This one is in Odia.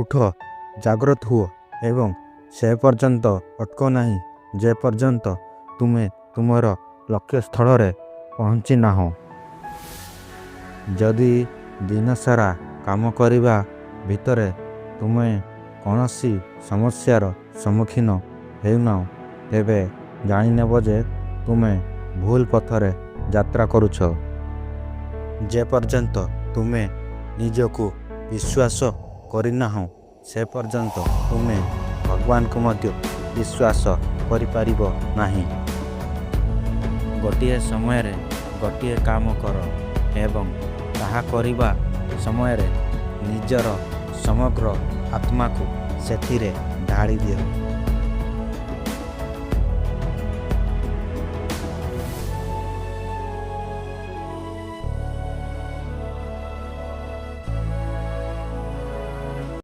ଉଠ, ଜାଗ୍ରତ ହୁଅ ଏବଂ ସେ ପର୍ଯ୍ୟନ୍ତ ଅଟକ ନାହିଁ ଯେ ପର୍ଯ୍ୟନ୍ତ ତୁମେ ତୁମର ଲକ୍ଷ୍ୟସ୍ଥଳରେ ପହଞ୍ଚି ନାହଁ। ଯଦି ଦିନସାରା କାମ କରିବା ଭିତରେ ତୁମେ କୌଣସି ସମସ୍ୟାର ସମ୍ମୁଖୀନ ହେଉନାହଁ, ତେବେ ଜାଣିନେବ ଯେ ତୁମେ ଭୁଲ ପଥରେ ଯାତ୍ରା କରୁଛ। ଯେ ପର୍ଯ୍ୟନ୍ତ ତୁମେ ନିଜକୁ ବିଶ୍ୱାସ କରିନାହଁ, ସେ ପର୍ଯ୍ୟନ୍ତ ତୁମେ ଭଗବାନଙ୍କୁ ମଧ୍ୟ ବିଶ୍ୱାସ କରିପାରିବ ନାହିଁ। ଗୋଟିଏ ସମୟରେ ଗୋଟିଏ କାମ କର ଏବଂ ତାହା କରିବା ସମୟରେ ନିଜର ସମଗ୍ର ଆତ୍ମାକୁ ସେଥିରେ ଢାଳିଦିଅ।